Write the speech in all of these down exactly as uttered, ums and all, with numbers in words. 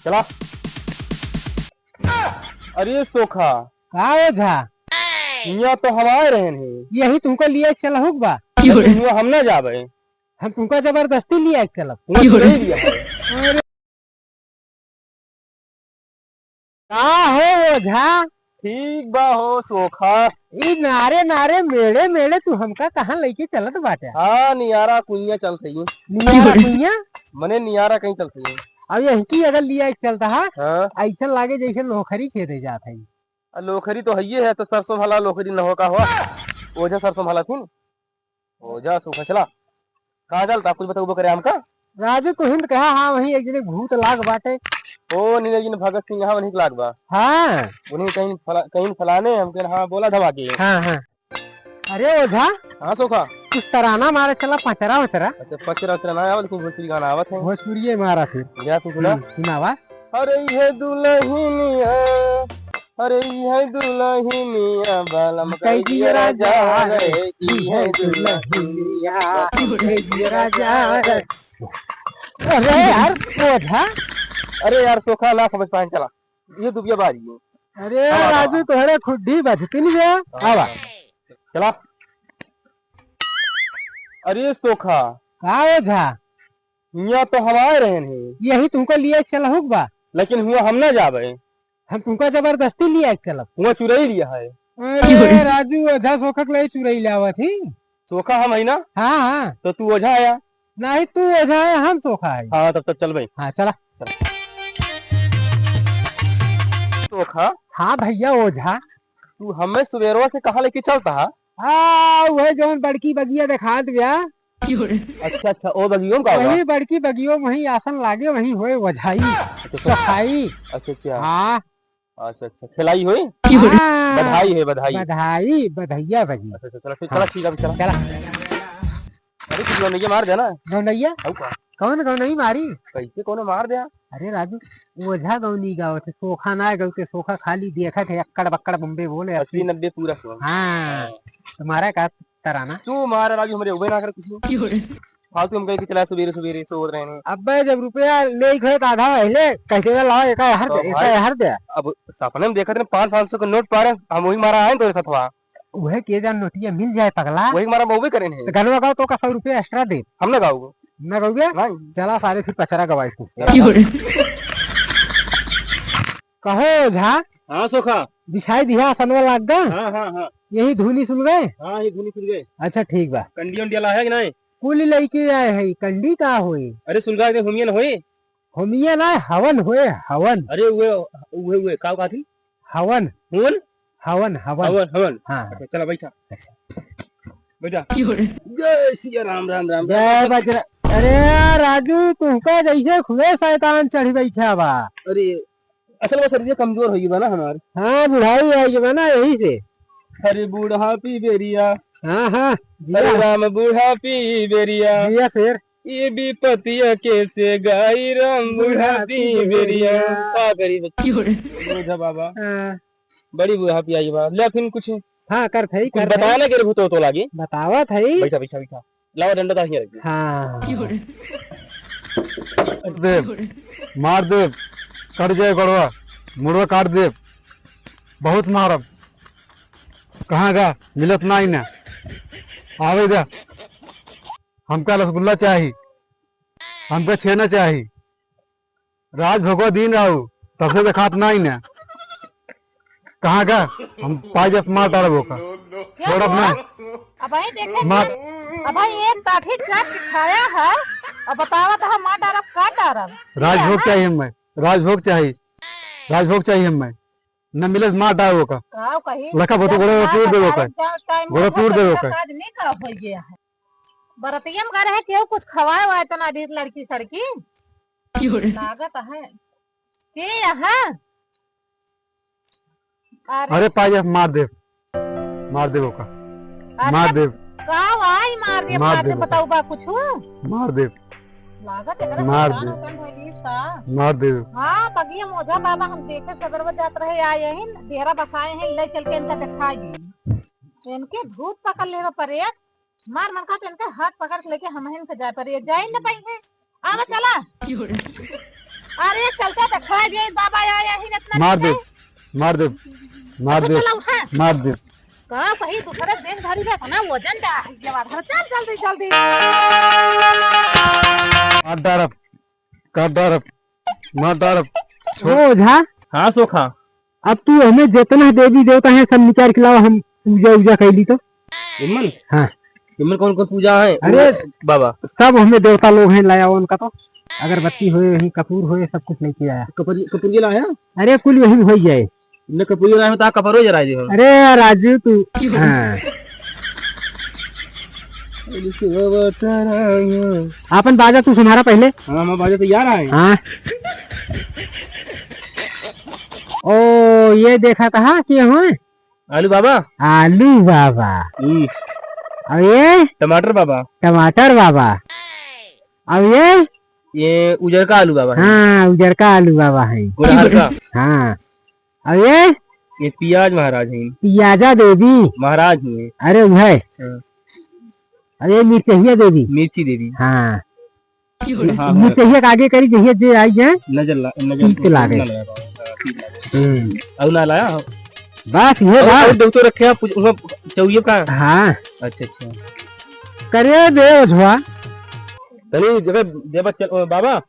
चला। अरे सोखा। का ओझा? हियाँ तो हम आए रहन हैं। यही तुमको लिए चलहुक बा। लेकिन हुआँ हम ना जाबे। हम तुमको जबरदस्ती लिए चलब। हुआँ तो नहीं लिया है। अरे। का हो ओझा? ठीक बा हो सोखा। ई नारे नारे मेड़े मेड़े तू हमका कहाँ लेके चलत बाटे? हाँ, नियारा कुइयाँ चलत हई। नियारा कुइयाँ? मने नियारा कहीं चलत हई। अब यही की अगर लिया एक चलता है, हाँ। ऐसा लागे जैसे लोखरी खेदे जात है। आ, लोखरी तो हइये है, तो सरसों भला लोखरी न हो का हो? ओझा सरसों भला थी न? ओझा सोखा चला। कहाँ चलता? कुछ बताओ करे हमका। राजू को हिंद कहा, हाँ, वहीं एक जने भूत लाग बाटे। ओ, नीले जिन भगत सिंह, हाँ, वहीं लाग बा। हाँ। उन्हीं कहीं फला-, कहीं फलाने, हम कहें, हाँ, बोला धमाके। हाँ, हाँ। अरे ओझा। हाँ सोखा। कुछ तराना मारे चला, पचरा वचरा। अच्छा, पचरा वचरा ना आवत, कुछ भोजपुरी गाना आवत है। भोजपुरी मारा फिर। या तू सुना। हम्म, सुनावा। अरे ये दुल्हनिया, अरे ये दुल्हनिया, बालम कई दिया राजा रे, ये दुल्हनिया, कई दिया राजा रे। अरे यार, ओझा। अरे यार, सोखा ना समझ पाए, चला। ये दुबिया बारी है। अरे हाँ, हाँ, राजू, हाँ। तोहरे खुड्डी बजती नहीं बे। हाँ, आवा। हाँ। चला। अरे सोखा। का ओझा? हियाँ तो हम आए रहन हैं। यही तुमको लिए चलहुक बा। लेकिन हुआँ हम ना जाबे। हम तुमको जबरदस्ती लिए चलब। हुआँ चुरई लिया है। अरे राजू, ओझा सोखा के लिए चुरई लावत ही। सोखा हम है ना? हाँ, हाँ। तो तू ओझा आया। नहीं, तू ओझा है, हम सोखा है। हाँ, तब तक चल भाई। हाँ, चला। चल। सोखा? हाँ भैया ओझा। तू हमें सुबेरवा से कहाँ लेके चलता है? हाँ, वह जौन बड़की बगिया देखात बा। अच्छा, अच्छा, ओ बगियो में का हुआ? वही बड़की बगियो में वहीं आसन लागे, वहीं होए ओझाई, अच्छा, अच्छा। सोखाई। अच्छा, अच्छा। हाँ। अच्छा, अच्छा, खिलाई होई? हाँ। बधाई है, बधाई। बधाई, बधैया बजी। अच्छा, अच्छा, चला, ठीक, हाँ। चला, ठीक है, अभी चला। चला। अरे, कुछ गौनैया मार देना। गौनैया? हऊ का? कौन गौनई मारी? कैसे कोनो मार दे? अरे राजू, ओझा गौनी गावत है, सोखा ना गौते, सोखा खाली देखत है, अक्कड़ बक्कड़ बम्बे बोले, अस्सी अस्सी। नब्बे पूरा सुन। हाँ, हाँ। तुम्हारा का तराना? तू मारा राजू, हमरे उबे ना कर कुछ। फालतू हम कहे कि चला सुबेरे सुबेरे सोवत रहे हैं। अब्बे जब रुपया ले ही खोए तो आधा पहले कह देवे लाओ, एका हर तो दे, एका भाई, हर दे। अब सपने में देखत रहे पाँच पाँच सौ के नोट पारे, हम वही मारा आए तोरे सथवा। उहे के जान नोटिया मिल जाए पगला। वही मारा बहुबे करे नहीं। तो गनवा गाओ तो का सौ रुपया extra दे। हम ना गाओ। ना गाओगे? नहीं। चला सारे फिर पचरा गवाई तू। चला। कहो ओझा। हाँ सोखा। बिछाई दिया आसनवा लाग गा? हाँ, हाँ, हाँ। यही धुनी सुन गए? हाँ, ये धुनी सुन गए। अच्छा, ठीक बा। कंडी उंडी ला है कि नहीं? कुल लइके आए है, कंडी का होई? अरे, सुलगा के होमियन होई? होमियन आए, हवन होए, हवन। अरे, उहे, उहे, उहे, का कहत ही? हवन। हवन? हवन, हवन। हवन, हवन। हाँ। अच्छा, चला, बैठा। अच्छा। बैठा। जय सिया राम, राम, राम, जय राम। बजरा-, अरे राजू, तुहका जैसे खुदे शैतान चढ़ी बैठा बा। अरे, असल में शरीर कमजोर होई बा ना हमार। हाँ, बुढ़ाई आई बा ना, यही से। अरे बूढ़ा पी बेरिया। हाँ, हाँ, जिया। अरे राम बूढ़ा पी बेरिया। जिया शेर। ये विपतिया कैसे गाई राम बूढ़ा पी बेरिया। का करी बच्ची? क्यों रे? बुढ़ा बाबा। हाँ। बड़ी बूढ़ा पी आई बा। ले फिर कुछ। हाँ, कर थई, कुछ कर बताया थई। ना कि रे भूतो तो लागी। बतावत है। बैठा, बैठा, बैठा। लावा डंडा ताही रख दे। हाँ। देव, मार देव, कट जाए गोड़वा, मुड़वा काट देव, बहुत मारब। कहाँ गा? मिलत नाई ना। आवे दे। हमका रसगुल्ला चाही, हमका छेना चाही। राजभोगवा दिन राऊ, तब से देखात नाई ना। कहाँ गा? हम पाई जब मार डालब ओका। क्या छोड़ब हुआ? ना। अबहीं देखे मार। थे, अबहीं एक काठी चाट के खाया है, और बतावत है मार डालब, का डालब? राजभोग हाँ? चाहिए हमें, राजभोग चाहिए, राजभोग चाहिए हमें। न मिले तो मार डालब ओका। का कही? लखा बोतो जब गोड़े मार तोड़ देबो डालब, का। जब टाइम गोड़े हो तोड़ देबो सकता का। काज नहीं का हो गया है। बरतिया में गए रहे, केहू कुछ खवाए वाए तो ना डीर लड़की सड़की। क्यों रे? लागत है। के यहाँ? अरे अरे पाई, मार देव, मार देव ओका, अरे मार देव। का वाई मार देव, मार मार देव देव, ओका। बताऊ बा कुछ? मार देव। लागत एकरा मार शैतान देव। वैतान भइली का? मार देव। हाँ, बगिया मोझा बाबा हम देखे सदरवा जात रहे, आए हैं, डेरा बसाए हैं, ले चल के इनका दिखाई दी। इनके भूत पकड़ लेवे परे, मार मन का तो इनके हाथ पकड़ के लेके हम इनके जाए परे, जाए न पाई है। आवा चला। अरे चलता दिखाई ये बाबा आया ही इतना मार दे, मार दे, मार दे, चला उठा। मार दे। का कही दूसरे दिन भरी में अपना वजन डाल दिया, चल जल्दी, जल्दी। मार डारब, काट डारब, मार डारब। ओ ओझा। हाँ सोखा। अब तू हमें जितना देवी देवता है सब निकाल के लावा, हम पूजा उजा कैली तो। इमन? हाँ। इमन कौन कौन पूजा है? अरे बाबा। सब हमें देवता लोग हैं, लाया उनका तो। अगरबत्ती होए, वही कपूर होए, सब कुछ लेके आया। कपूर, कपूर लाया? अरे कुल वही हो जाए। इन्हें कपूर लाया तो कपरो जरा दे हो। अरे राजू तू। हाँ। आपन बाजा तू संभारा पहले। हाँ, हमारा बाजा तैयार है। हाँ। ओ, ये देखा कहा कि हुए? आलू बाबा। आलू बाबा। हम्म। और ये? टमाटर बाबा। टमाटर बाबा। और ये? ये उजरका आलू बाबा है। हाँ, उजरका आलू बाबा है। गुड़हर का। हाँ। और ये? ये पियाज महाराज हैं। पियाजा देवी। महाराज हैं। अरे, वो है। हाँ। और ये मिर्चहिया देवी। मिर्ची देवी। हाँ। हाँ, हाँ। मिर्चहिया का आगे करी, जहिया जे आई जाए। नजर ला-, नजर तीत लागे। ना लगा पावे। हाँ, तीत लागे। हम्म। और ना लाया? बस, ये और, बात। और दो तो रखे हैं, पूछ-, वहाँ चौरिया का? हाँ। अच्छा, अच्छा। करे दे, ओझवा। चलिए, जगह देवा चल, ओ, बाबा।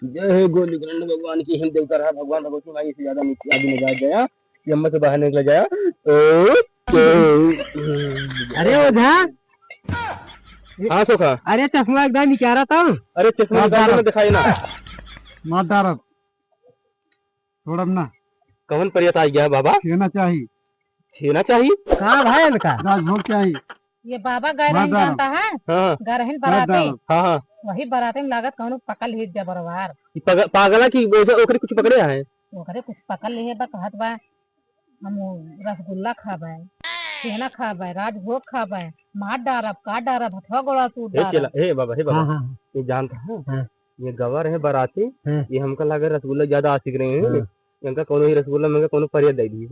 जय हे गोली गणेश भगवान की, हिम देवता रहा, भगवान भगवती माई से ज्यादा नीचे आगे नहीं जाया गया, ये अम्मा से बाहर निकला जाया। ओ, ओ। अरे ओझा। हाँ सोखा। अरे चश्मा एकदम निकारा था। अरे चश्मा मार निकाल के डारब। दिखाई ना। मार डारब। छोड़ब ना। कौन परियत आ गया बाबा? छेना चाही। छेना चाही? का भाई इनका? राजभोग चाही। ये बाबा गए मार रहन डारब। जानता है? हाँ। गए रहन मार बराते। डारब। हाँ, हाँ। वही बराते में लागत कौनो पकल ही जबरवार। ई पग-, पागला की वजह ओकरे कुछ पकड़े है? ओकरे कुछ पकड़ लिए बा, कहत बा, "हम रसगुल्ला खाबे, छेना खाबे, राजभोग खाबे, मार डारब, काट डारब, हथवा गोड़ा तोड़ हे डारब।" चेला, हे बाबा, हे बाबा, हाँ, हाँ, हाँ। ये जानता है? हाँ। ये गवा रहे बराती, हाँ। ये हमका लगा रसगुल्ला ज्यादा आशिक रहे हैं। हाँ। इनका कोनो ही रसगुल्ला में कोनो परियत दे दी।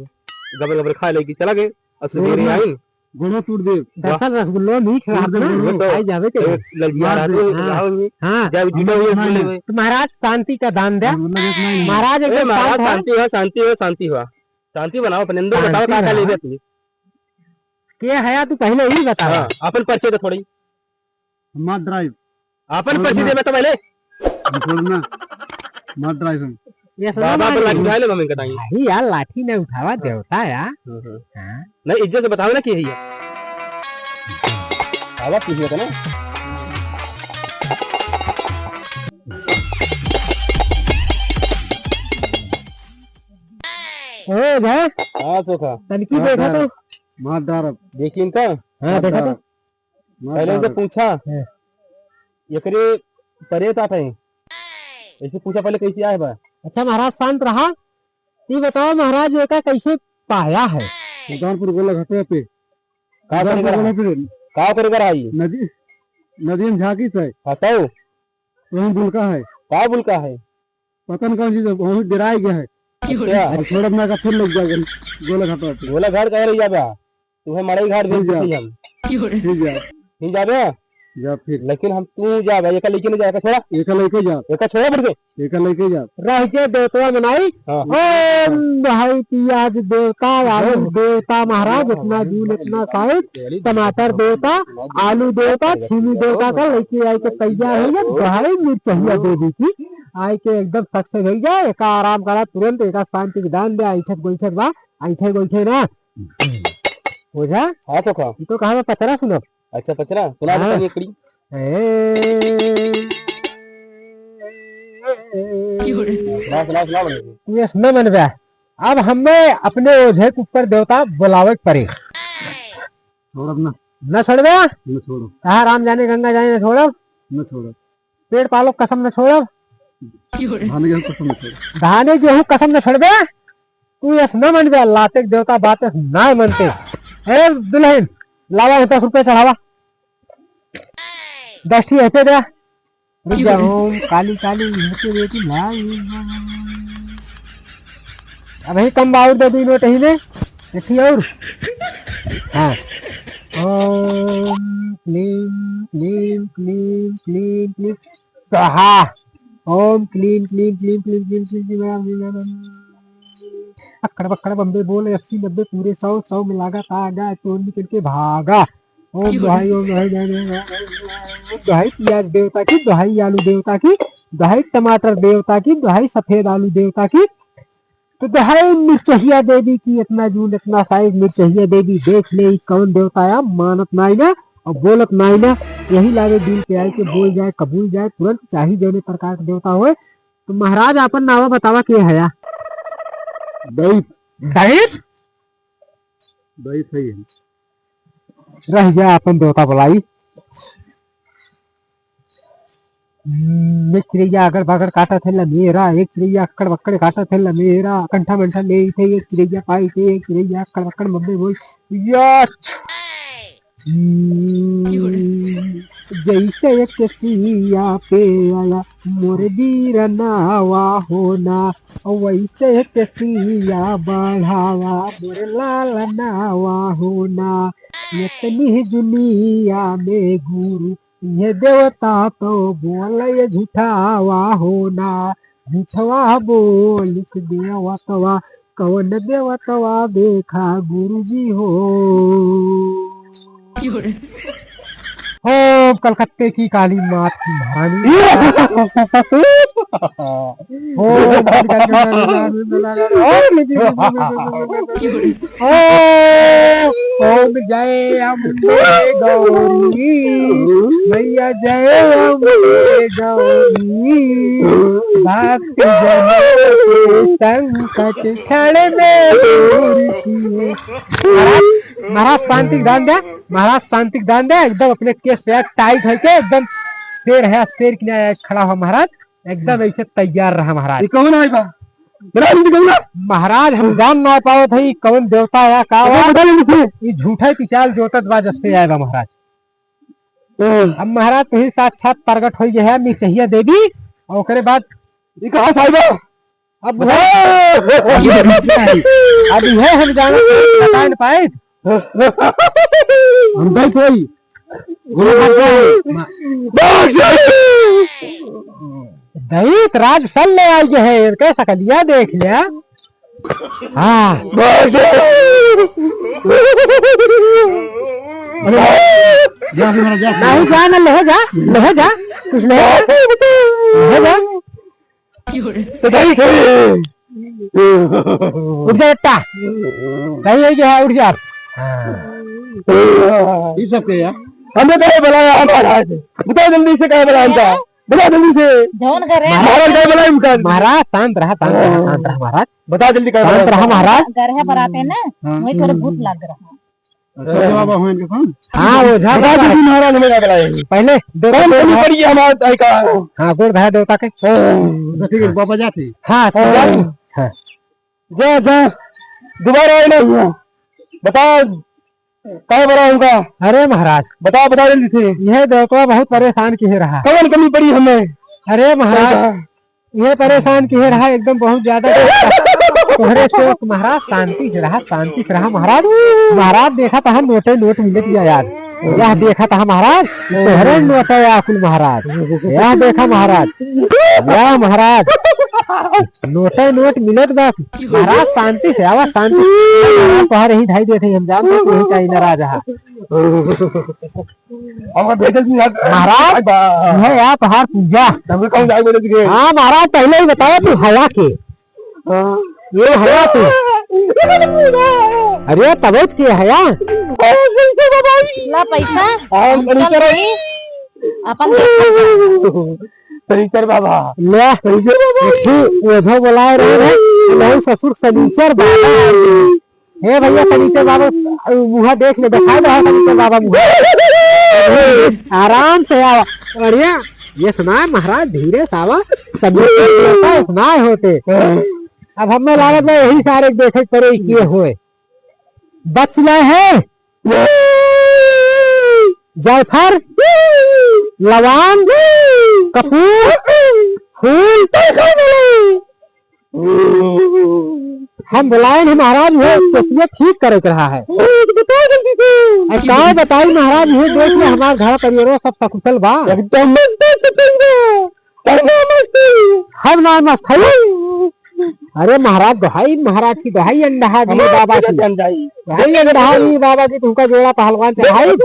गबर गबर खा लेके चला गए। और सुबेरे गोड़ा, आइन। गोड़ा तोड़ दे। दरअसल रसगुल्ला मीठ रहत ना, तोड़ दे, गोड़ा। खाई जावे के। ए, लड़किया मार रहत दे, हो, हाँ। जाओ ये। हाँ। जाओ, हम जूता हुआ नहीं बोले माने। हुए। तो महाराज शांति का दान दे। रसगुल्ला देख नहीं। महाराज ए, एकदम महाराज शांत है। शांति हुआ, शांति हुआ, शांति हुआ। शांति बनाओ, अपने अंदर शांति बताओ, का, का रहा। लेबे तू? के हया तू पहले ही बतावा। हाँ, अपन परिचय तो थोड़ी। मार डारब। अपन छोड़ परिचय ना। देबे तो पहले। हम छोड़ ना। मार डारब हम। ये सुनो बाबा, मारी। अपन लाठी उठा ले, मम्मी का टांगी। नहीं यार, लाठी नहीं उठावा, हाँ। देवता यार। हम्म, हम्म। हाँ। नहीं, इज्जत से बताओ ना कि है ये। आवाज पूछिए था ना। ओ, जा। हाँ, सोखा। तनकी मार बैठा डारब। तो। मार डारब। देखिए इनका। हाँ, मार देखा तो। डारब। मार पहले इनसे डारब। पूछा, हाँ। एकरे परेत आत है। ऐसे पूछा पहले कैसे आए बा? अच्छा महाराज शांत रहा। ये बताओ महाराज एका कैसे पाया है? सुल्तानपुर गोला घाटे पे। का सुल्तानपुर करेगा? गोला पे। का करेगा आई? नदी, नदी में झांकी से। हाँ, तो? वहीं बुलका है। का बुलका है? पता न कौन चीज है, वहीं गिराए गया है। अच्छा। और छोड़ब ना का फिर लग जाएगा गोला घाट पे। गोला घाट कहे रह जाबे? तुम्हें मड़ई घाट भेज फिर जा। देते हम। फिर जा। फिर जाबे? जा फिर। लेकिन हम तू जाबे, एका लेके नहीं जाए, एका छोड़ा। एका लेके जा। एका छोड़ा फिर से। एका लेके जा। रह के देवतवा मनाई। हाँ। ओम भाई पियाज देवता, आलू हाँ। देवता महाराज, इतना जून, इतना साइज, टमाटर देवता, आलू देवता, छीमी देवता का लेके आए के तैयार हो गया। भाई मिर्चहिया देवी की आए के एकदम शक से भइल जाए, एका आराम करा तुरंत, एका शांति के दान दे, ऐठत गोइठत बा, ऐठे गोइठे ना। ओझा? हाँ, सोखा। ई तो कहा मैं पचरा सुनब। अच्छा, पचरा? सुना दे हाँ। तनी एकड़ी। ए, सुना, सुना, सुना बने। तू ऐस न मनबे। अब हमें अपने ओझे के ऊपर देवता बुलावे के पड़े। छोड़ब ना। न छोड़बे? न छोड़ब। कहा राम जाने गंगा जाने न छोड़ब? न छोड़ब। पेड़ पालो कसम न छोड़ब। धाने के कसम न छोड़ब। धाने गेहूं कसम न छोड़बे। तू यस न मनबे, लाते के देवता बात ना मनते। ए दुल्हन, लावा दस रुपये चढ़ावा। दस ठी हटे दे। रुक जा, ओम काली काली इनके बेटी लाई। अबही कम बा, और दे दू नोट ही में। एक ठी और। हाँ। ओम क्लीम, क्लीम, क्लीम, क्लीम, क्लीम। स्वाहा। ओम क्लीम क्लीम क्लीम क्लीम क्लीम क्लीम क्लीम। अक्कड़ बक्कड़ बम्बे बोल, अस्सी नब्बे पूरे सौ, सौ में लागत आगा, चोर निकल के भागा। ओम दुहाई, ओम दुहाई, दुहाई, दुहाई, दुहाई, दुहाई प्याज देवता की, दुहाई आलू देवता की, दुहाई टमाटर देवता की, दुहाई सफेद आलू देवता की, तो दुहाई मिर्चहिया देवी की, इतना जून, इतना साइज मिर्चहिया देवी, देख ले, ई कौन देवता है, मानत नाई ना और बोलत नाई ना। यही लागे दिल पे आए के बोल जाए, कबूल जाए, तुरंत चाही जौने प्रकार के देवता होए। तो महाराज, आपन नावा बतावा, के हया? दैत। दैत? दैत है ये। रह जा, आपन देवता बुलाई। हम्म, एक चिड़ैया अगड़ बगड़ काटत है लमेरा, एक चिड़ैया अक्कड़ बक्कड़ काटत है लमेरा, कंठा मंठा ले थे, एक चिड़ैया पाई थे, एक चिड़ैया अक्कड़ बक्कड़ मम्मी बोल, या हम्म, जैसे एक सिया पे आया मोर बीरनावा होना, वैसे एक सिया बढ़ावा मोर लालनावा होना। इतनी दुनिया में गुरु ये देवता तो बोले ये झूठावा होना, झूठवा बोलिस देवतवा, कौन देवतवा देखा गुरुजी हो। ओम कलकत्ते की काली मात की महारानी। ओम ओम जय अम्बे गौरी, मैया जय अम्बे गौरी, भक्त जनों के संकट क्षण में दूर किए। महाराज, महाराज शांति के दान दे, महाराज शांति के दान दे, एकदम अपने केस पे टाइट होके एकदम शेर है, शेर की नाई खड़ा हो महाराज, एकदम ऐसे तैयार रहा महाराज। ये कौन आए बा? बता दे, कौन आ? महाराज, हम जान ना पावत है, ई कौन देवता या का बा? बता दे, बता दे। ई झूठा ही पिचाल जोतत बा, जस्ते आए बा महाराज। हम्म। अब महाराज, तुही साक्षात प्रगट होई गए है, मिर्चहिया देवी, और ओकरे बाद ई कहाँ से आए बा? अब बता। अब यह हम जाने, बता न पाए। हम दैत होई। गुरु भगवान। दैत राज सल ले आई है, इनके सकलिया देख लिया। हाँ। अरे, जा, जा, जा। नहीं जा, ना ले जा, ले जा, कुछ ले जा। ले जा। तो भाई, उठ जा बेटा। भाई, ये क्या है? उठ जा। हाँ। ये सब क्या है? हमें तो नहीं बुलाया हमारा आज। बता जल्दी से, क्या बुलाया हमका? बता जल्दी से। जौन घर है। महाराज, क्या बुलाया हमका? महाराज, शांत रहा, शांत रहा, शांत रहा, महाराज। बता जल्दी, क्या शांत बुलाया रहा, हमका? महाराज। घर है बराते ना, हाँ। वही तोरे भूत लग रहा। अच्छा, बाबा हुआ इनके कौन? हाँ, ओझा बता बाबा। दीजिए महाराज, हमें क्या बुलाए? पहले देवता कौन के कमी घर पड़ी है हमारे भाई का? हाँ, गोड़ धरा देवता के। हाँ। अच्छा, ठीक है, बाबा जाते। हाँ, तो हाँ। जा। हाँ। जा, जा। दोबारा आए ना हुआ। बता, काहे बड़ा होगा? अरे महाराज। बता, बता जल्दी से। यह देवता बहुत परेशान किहे रहा। कौन कमी पड़ी हमें? अरे महाराज। बता। ये परेशान किहे रहा एकदम बहुत ज्यादा। तोहरे से महाराज शांति से रहा, शांति से रहा महाराज। महाराज देखा तहा नोटे नोट मिलत या यार। यह देखा तहा महाराज, तोहरे नोटे या कुल महाराज। यह देखा महाराज, यह महाराज, नोटे नोट मिलत बस। महाराज शांति से आवा, शांति से। महाराज तोहरे ही धाई देते, हम जानते हैं तू ही का ही नाराज है। हमका भेजल भी यार। महाराज, भाई बा। यह यार तोहार पूजा। हमके कहूँ जाए बोले तुझे। हाँ महाराज, पहले ही बताया तू हया के। हाँ। ये हया तू। अरे तबीयत के हया? ला पैसा। हाँ, हम शनिचर नहीं, अपन देखो। शनिचर बाबा। ले। शनिचर बाबा। देखी, ओझा बुलाए रहे हैं, नहीं ससुर शनिचर बाबा। हे भैया, शनिचर बाबा, मुहा देख ले, दिखाई दे शनिचर बाबा मुहा। आराम से आवा। बढ़िया। ये सुना महाराज, धीरे से आवा। शनिचर होता है, सुनाए होते। अब हमें लागत बा यही सारे देखे के पड़े कि ये होए। बचला है। जायफल, लवांग, कपूर, फूल। हम बुलाए हैं महाराज, वो केसिया ठीक करे के रहा है। बता जल्दी से। अब का बताई महाराज, ये देख ले हमार घर परिवार सब सकुशल बा। एकदम मस्त है। हम ना मस्त हई। हम ना मस्त हई। अरे महाराज, दोहाई महाराज की, दोहाई अंडहा वीर बाबा की। दोहाई अंडहा वीर बाबा की, तुमका जोड़ा पहलवान चढ़ाई।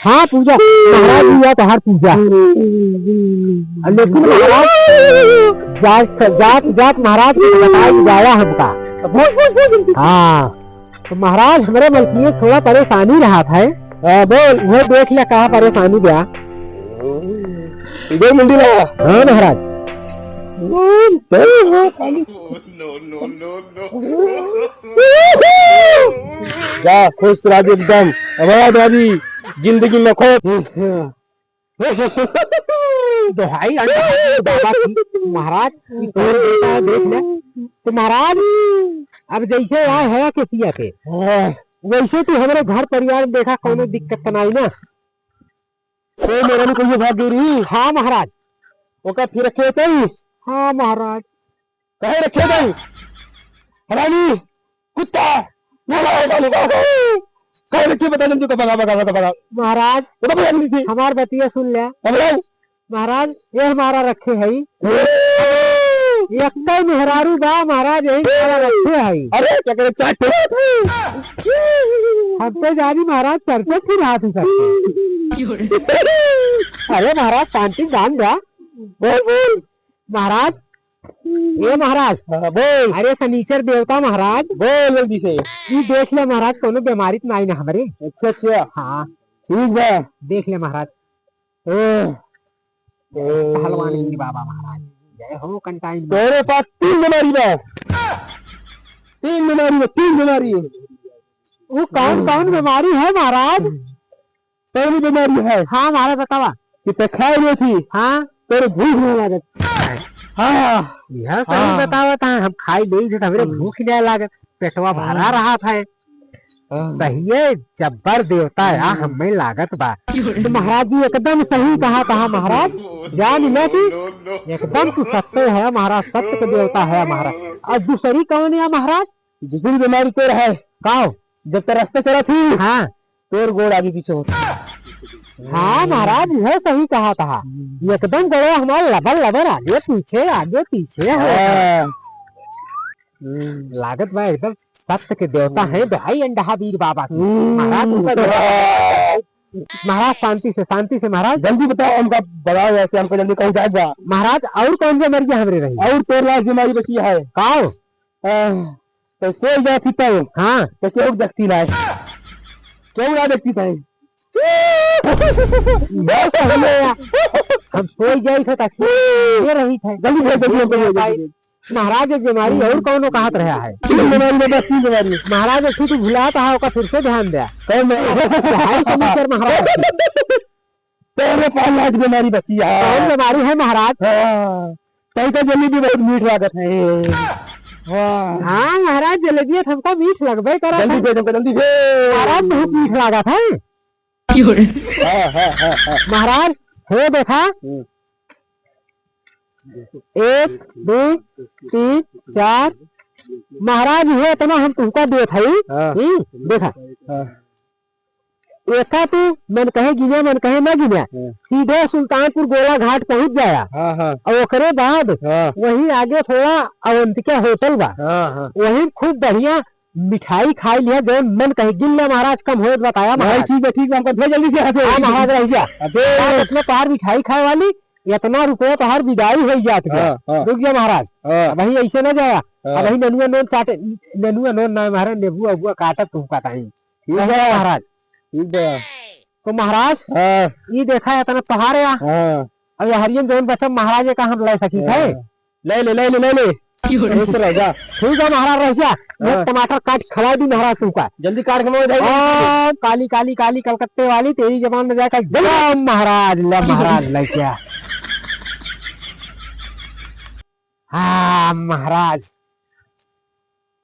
हाँ, पूजा। महाराज जी, या तोहार पूजा। लेकिन महाराज, जात, जात, जात महाराज को बताई जाया हमका। हाँ। तो महाराज, हमरे मलकिनी थोड़ा परेशानी रहत है। हाँ, बोल। वो देख ले, कहाँ परेशानी बा। इधर मुंडी लगा। हाँ महाराज। जा, खुश रह एकदम। आबाद रही, जिंदगी में खुश। दोहाई अंडा बाबा की, महाराज, ई कौन देवता है, देख ले। तो महाराज, अब जैसे आए हया के सिया पे, हाँ। वैसे तू हमरे घर परिवार में देखा, कौनो दिक्कत त नाई ना? तो मेरा भी कोई भाग गई रही? हाँ महाराज। ओका फिर रखे तई? हाँ महाराज। कहे रखे तई? हरामी, कुत्ता, ना, ना, ना, ना, ना, ना। कहे रखे बता दे, तू तो भगा, भगा, भगा, भगा। महाराज, वो तो भगा नहीं थी। हमार बतिया सुन ले। अब रे। महाराज, ये हमारा रखे है। ए! एक तो मेहरारू बा, महाराज, यही हमारा रखे है। अरे, क्या करे, चाट रहा था। हम तो जानी महाराज, चरते फिर हाथ ही करते। अरे महाराज, शांति जान जा। बोल, बोल। महाराज, ए महाराज। हाँ, बोल। अरे शनिचर देवता महाराज। बोल जल्दी से। ई देख ले महाराज, कोनो बीमारी त नाई ना हमरे। अच्छा, अच्छा। हाँ। ठीक बा। देख ले महाराज। ए, ए। पहलवान वीर बाबा महाराज। जय हो कंटाइन। तोरे पास तीन बीमारी बा। तीन बीमारी बा, तीन बीमारी। वो कौन कौन बीमारी है महाराज? पहली बीमारी है। हाँ, महाराज बतावा। कि ते खाए नहीं थी। हाँ। तेरे भूख नहीं लागत। हाँ। यह सही हाँ। बतावत है, हम खाई नहीं थे, तो हमरे हम्म। भूख नहीं लागत, पेटवा भरा हाँ। रहा था। हाँ। सही है, जब्बर देवता है, हम्म। हमें लागत बा। तो महाराज जी एकदम सही कहा, कहा महाराज, जान ले कि एकदम तू सत्य है महाराज, सत्य के देवता है महाराज। और दूसरी कौन है महाराज? दूसरी बीमारी तोर है। का? जब ते रास्ता चला थी, हाँ। तोर गोड़ आगे पीछे होता। हाँ महाराज, यह सही कहा था। हम्म। एकदम गोड़वा हमार लबर लबर आगे पीछे, आगे पीछे हो। हाँ। हम्म। लागत बा एकदम सत्य के देवता हम्म। है, दोहाई अंडहा वीर बाबा की। हम्म। महाराज उनका महाराज शांति से, शांति से महाराज। जल्दी बताओ, हमका बताओ, ऐसे हमको जल्दी कहूँ जाए बा। महाराज, और कौन बीमारी हमरे रही? और तोर लास्ट बीमारी बची है। का? आह, तो सोई जाती तो। हाँ। तो केहू देखती ना है। केहू ना देखती तो। बस हमें यार। हम सोई जाई थे तो ये रही थे। जल्दी भेज, जल्दी, जल्दी, जल्दी, जल्दी। महाराज, एक बीमारी और कौनो कहत रहा है। तीन बीमारी में बस तीन बीमारी। महाराज, एक तू भुलात है, ओका फिर से ध्यान दे। कौन बीमारी? ढाई शनिचर महाराज। तेरे पास आज बीमारी बची है। कौन बीमारी है महाराज? हाँ, तई का जलेबी बहुत मीठ लागत है। हाँ। हाँ महाराज, जलेबिया तो हमका मीठ लगबे करत जल्दी है। भेज, हमको जल्दी भेज। महाराज बहुत मीठ लागत है। हाँ, हाँ, हाँ, हाँ। महाराज, हो देखा। हम्म। एक, दो, तीन, चार। महाराज, ये इतना हम तुमका देत हई। हाँ। हम्म, देखा। हाँ। एका तू मन कहे गिने, मन कहे ना गिने, हाँ। सीधे सुल्तानपुर गोला घाट पहुंच जाया। हाँ, हाँ। और ओकरे बाद हाँ। वहीं आगे थोड़ा अवंतिका होटल बा। हाँ, हाँ। वहीं खूब बढ़िया मिठाई खाई लिया, जौन मन कहे गिन ले महाराज, कम होत बताया नहीं, महाराज। ठीक बा, ठीक बा, हमका भेज जल्दी से यहाँ से। हाँ महाराज, रह जा। अबे। आज इतना तोहार मिठाई खाए वाली, इतना रुपया तोहार विदाई हो जात बा। हाँ, हाँ। रुक जा महाराज। हाँ। अबहीं ऐसे ना जाया। हाँ। अबहीं नेनुआ नोन चाटे, नेनुआ नोन ना महाराज, नेबुआ उबुआ काटत तुमका ताई। ठीक बा। महाराज। ठीक बा। तो महाराज, हाँ। ई देखा है, इतना तोहार है। हाँ। अब ये हरियन जौन बचब महाराज, ये का हम ले सकी हाँ। थे? ले ले, ले ले, ले ले। क्यों रे? रुक रह जा। ठीक है महाराज, रह जा। ये हाँ। टमाटर काट खवा दी महाराज तुमका। जल्दी काट के मैं इधर ओ, काली, काली, काली कलकत्ते वाली, तेरी जबान में जाकर जय महाराज, ले महाराज, ले क्या? हाँ महाराज।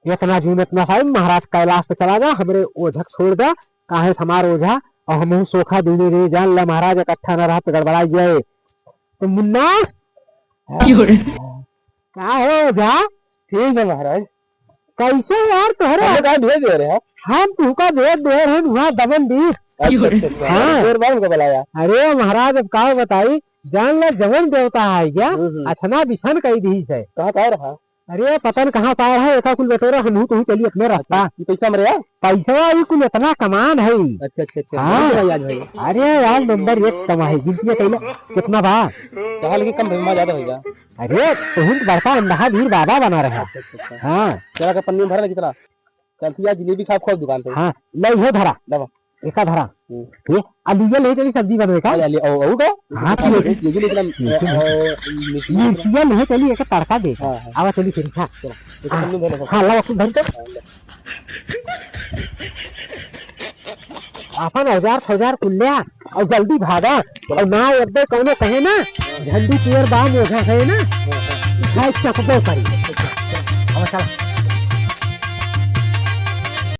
इतना जून इतना साइन महाराज कैलाश पे चला जा, हमरे ओझा के छोड़ दे, काहे से हमार ओझा और हमहू सोखा दूनी रे जान ला महाराज, इकट्ठा ना रह तो गड़बड़ा जाए। तो मुन्ना, क्यों रे? का हो ओझा? ठीक है महाराज। कैसे यार तोहरे? हमें कहाँ भेज दे रहे हैं? हम तुमका भेज दे रहे हैं वहाँ दमन दीप। अच्छा, क्यों रे? अच्छा, अच्छा। हाँ। शेर बाबू को बुलाया। अरे महाराज अब का बताई, जान ला, जवन देवता है क्या, हम्म, हम्म। अथना बिछन कई दी से। कहाँ का रहा? अरे, पता न कहाँ से आया है, एका कुल बटोरा, हमहू तोहू चली अपने रास्ता। अच्छा, ई पैसा हमरे यार? पैसा ई कुल इतना कमान है। अच्छा, अच्छा, अच्छा। हाँ। बड़ी कमाई आज भाई। अरे यार, नंबर एक कमाई, गिनती है पहले, कितना बा? कहाँ लेकिन कम भाई, ज्यादा होगा। अरे, तुम तो बड़का अंधा भीड़ बाबा बना रहे हैं। अच्छा, अच्छा, अच्छा। हाँ। चला के पन्नी में भरा ना कितना? चलती आज जलेबी खा खूब दुकान पे। हाँ, ले इहो धरा। लावा। एका धरा। हम्म। ये आलू ये ले चली सब्जी बनवे का? अरे, आलू, और, और का? हाँ, तो ये, ये भी निकला, ये भी और मिर्ची। मिर्चिया ले चली, एका तड़का दे। हाँ, हाँ। आवा चली फिर, हाँ। चलो, ये तो हाँ। पन्नी में भर लो। हाँ, लावा, तू धर दे। हाँ, ले। आपन औजार फौजार कुल ल्या और जल्दी भागा। और ना एकदम कौनो कहे ना, झंडी पियर बा मोघा है ना, हाँ, हाँ। भाई चकबो करी। अब चला।